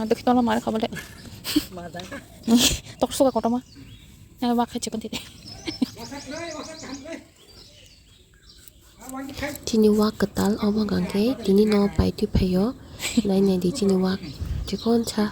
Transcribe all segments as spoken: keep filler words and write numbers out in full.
Dokhi tola mare khabale. Tok suka kotoma. Eba khai chikon tide. Chini wak kwtal omo hwnkhe tini no paitwi phaio. Nai nai di chini wak chikon sa.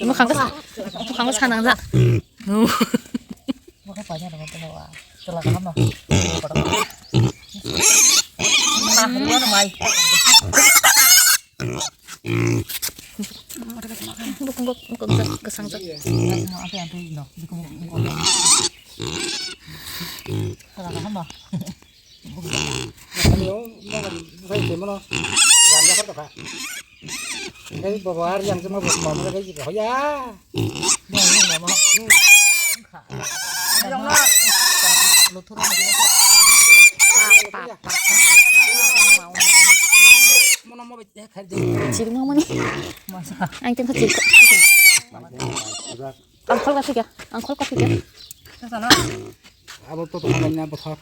Mwkhang, mwkhang sana jak. Bokhe paina rwma tongma wa. Chwla kaham no. Ma hwnwi ano mai. Bukung buk buk kwsang jak. Ano ate ante no. Bukung buk buk. Chwla kaham no. Ayo, mo kan sai se mono. Yang dapat ka. Ngai bawa hari yang cuma buat mama lagi gitu. Oh ya. Yang ini mama. Yang lah. Luthur lagi. Mono mo bete kharje. Chirung mani. Masa. Ang tengah chirung. Angkol ka thikya, angkol ka thikya. Abo to to na bothor.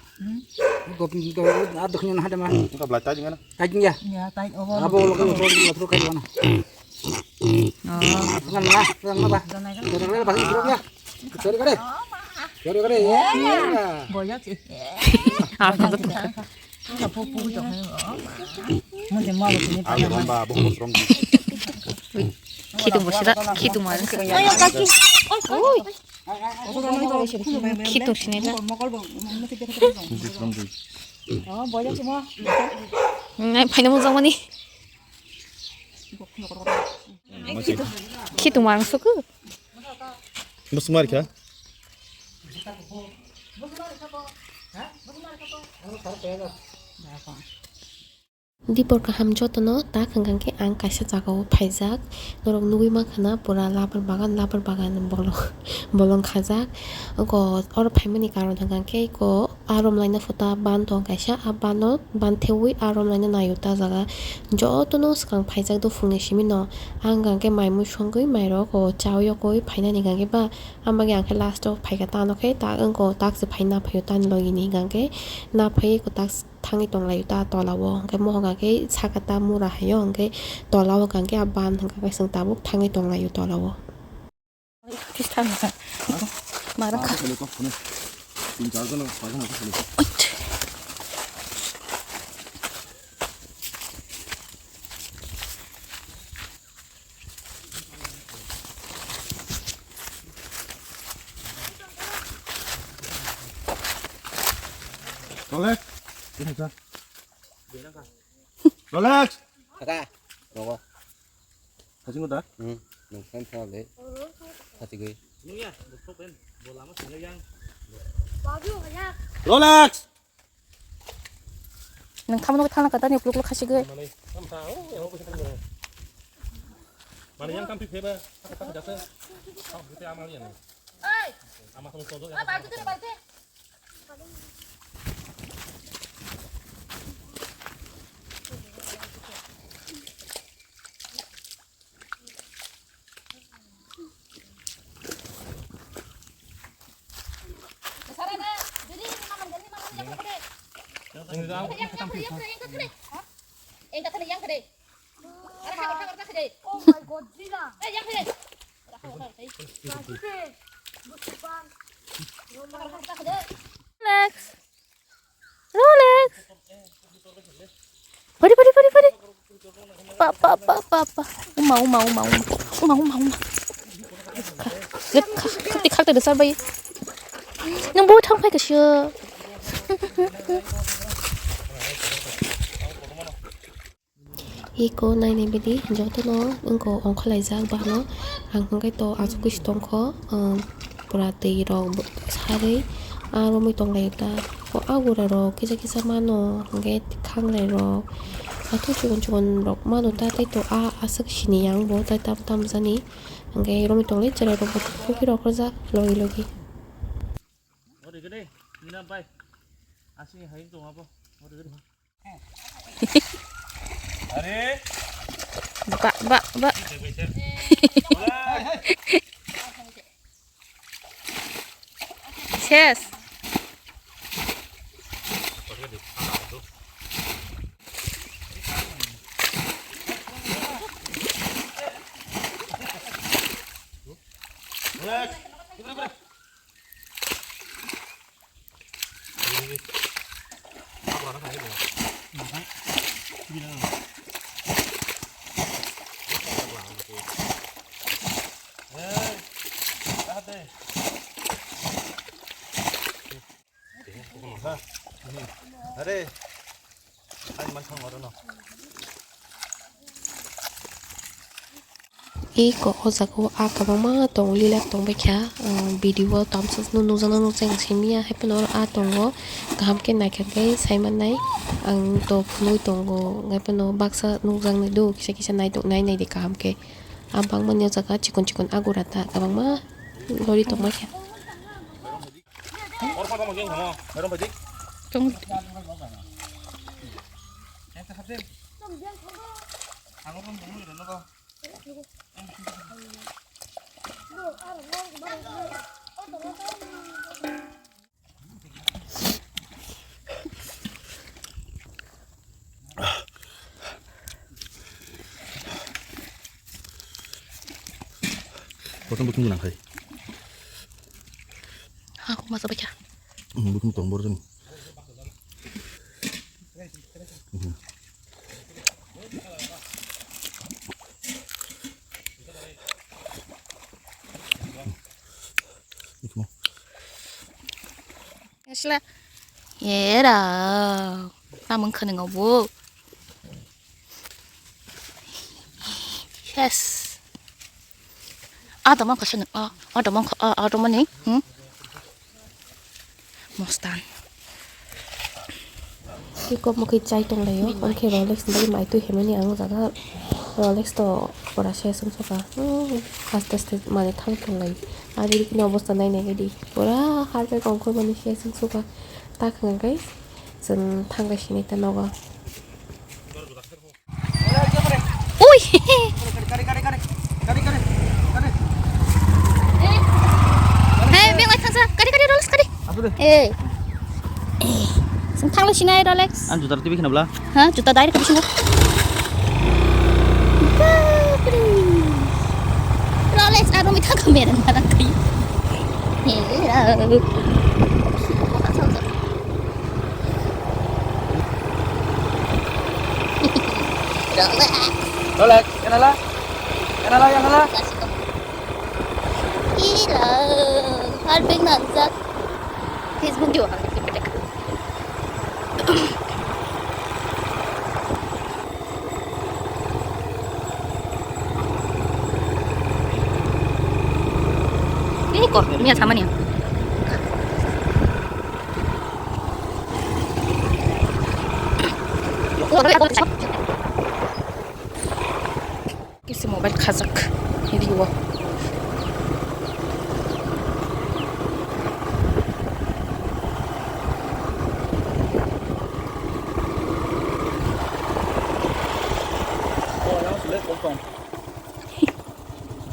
To to ar dokhin na hade ma. Engka belai tai jingana. Tai jingya. Ya, tai obo. Abo lo ko to lo to kai wana. Oh. Ngan la, ngan la ba. Janai kan. Janai la ba, bro ya. Sorry kare. Sorry kare. Ya. Boya si. Ah, Khitung bosira, khitung mari. Ayo, kaki. Oi. Khitung sini la. Nai, phaina mujang mani. Khitung mari suku. Bus mari kha. Dipor kaham jotono, tak hwnkha khe ang kaisa jagao phaijak, norok nugwi mankha na pura labar bagan, labar bagan bolong, bolong khajak. Oko oro phaimani karon hwnkha khe eko a romlaina phuta ban tong kaisa, a bano ban thewi a romlaina naio ta jaga. Jotono swkang phaijak do phungni simi no, ang hwnkha khe mai mui songwi mairok o chawi yokoi phainani hwnkha khe ba, ama khe ang khe last o phaikha tano khe tak wngko tak se phai na phaio tani logi ni hwnkha khe na phai eko tak. Thangwi tonglaio ta tolao, hwnkhe mohor hwnkhe saka ta mura haio, hwnkhe tolao hwnkhe a ban hwnkhe chwng tabuk thangwi tonglaio tolao. Mara kha. Rolex. Rolex. Kaka. Rogo. Kasing udah. Hmm. Nang kan sabe. Kasih gue. Rolex. Nang kamu nang thana kata ni ukluk ukluk khasi gue. Mana yang kampi pheba? Kata kata jasa. Kau kita amal ya nih. Oi. Amal kamu todo ya. Oi, bantu tu, bantu. Oh my God, Zila. Relax. Rolex. Pari, pari, pari, pari. Pa, pa, pa, pa, pa. Uma, uma, uma, uma. Uma, uma, uma. Khak, khak, khak, khak, khak, khak, bai. Nang bo thang phai ka sio. Iko nainai bidi jotono wngkha ongkhorlaijak bano, ang hwnkhe to achukgwi se tongkho, um, pura twi rok bo-, sarwi, ah, romwi tonglaio ta. Ko agura rok kisa kisa mano, hwnkhe khangrai rok, athuk chikon chikon rok mano ta, tei to a aswk sini yang bo, tai tam tam jani, hwnkhe romwi tonglai cherai rok bo, kuphir rok rwjak logi logi. Ba, ba, ba. Ses. Are, ani man thang oro no. Iko o jaga o a kwbangma tong lila tong baikha, ah, video o tamsa nukjakno nukjak ang simiya, haiphano oro a tongo, kaham khe naithok khe sai mannai, ang to phunugwi tongo, haiphano baksa nukjaknai do, kisa kisa naitok nai naidi kaham khe, a bangmani o jaga chikon chikon agura ta kwbangma lori tong baikha. Tong. Kotor butung gwnang hai. Hakuk masa bacha. Hmm, butung tong borjani. Hmm. Ikmo. Asla. Era. Tamang khani ngo bo. Yes. Ada mang khasa nang. Ah, ada mang kha-, ah, ada mang ni. Hmm? Mostan. Ki kop mukhi chai tong layo. Oke Rolex ni mai tu hemani ang jaga. Rolex to pura se sung suka. Hmm. Aste aste mane thang tong lai. Ari kini obosta nai nai di. Pura harbe kongkor mani se sung suka. Ta khang guys. Chwng thang lai sini ta nogo. Ui! Hey, beng lai thangsa. Kari, kari, Rolex, kari. Hey. Eh, sing thang lai sinai Rolex. An juta T V khna bla? Ha, juta direct khna sinai. Bapre. Rolex, aro mi thang kamera na kai. Hey, ro. Rolex. Rolex, kenala? Kenala, kenala? Hello, harbeng nangjak. Facebook di wakang di pedek. Ini kok, ini sama nih. Kisi mobile khajak rio.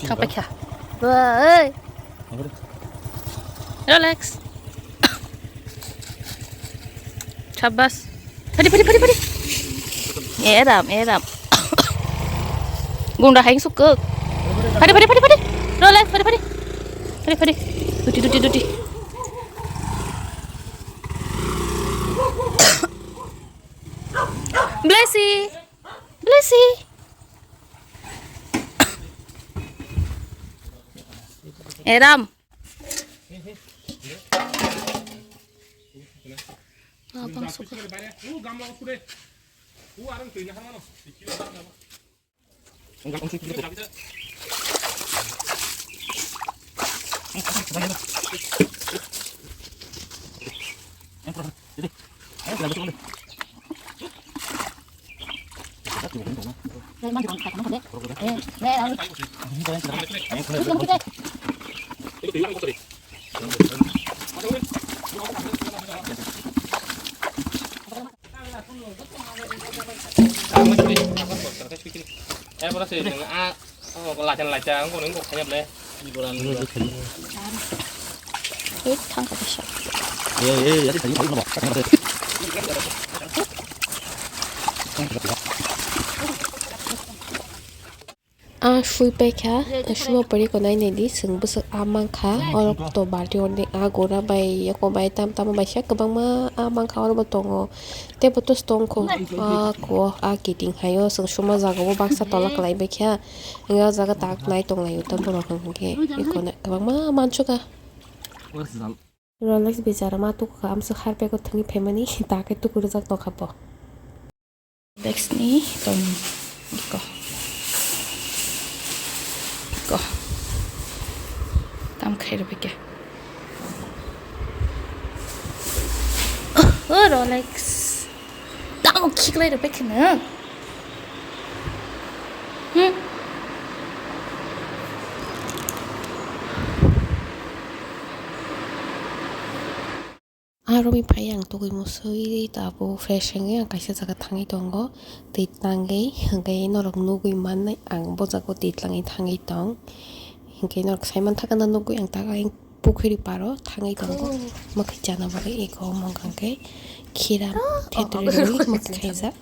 Kapaikha. Woi. Relax. Shabash. Padi, padi, padi, padi. Eram, eram. Gunda haing sukuk. Padi, padi, padi, padi. Relax, padi, padi. Padi, padi. Duti, duti, duti. Blessy. Blessy. Eram. Lapang suka. Erpore se nang a, oh, lacha lacha, ang kono kok khanya ble. Ui, thang ka bisa. A sui paikha, suma pari ko nai nai di, chwng bwswk a mankha, oro to balti hor di, a gura bai, yoko bai, tam tamo bai sa kwbangma a mankha, oro bo tongo, tei bo to stone kho, a kho, a kiting haio, chwng suma jaga o baksa tola kwlai baikha, hwnke o jaga tak nai tong laio, tam borok hwnkhe, eko kwbangma mansukha. Rolex bichara ma tukha, amswk harpego thwngwi phaimani, takhe tuku rwjak tongkha bo. Dexni tom iko. Iko. Tam khai rwbaikha. Oh, Rolex. Tamo khiklai rwbaikha no. Hmm. Aro mi phai ang tugui musui tabuk fresh wngwi ang kaisa jaga thangwi tongo, twi tlangwi hwnkhe norok nugui mannai ang bo jaga o twi tlangwi thangwi tong, hwnkhe norok sai manthakgana nugui ang tak ayang pukhuri paro thangwi tongo, mwkhwi chana bagwi eko omo hwnkhe khira thentwrwi rwui mwkhwi khaijak.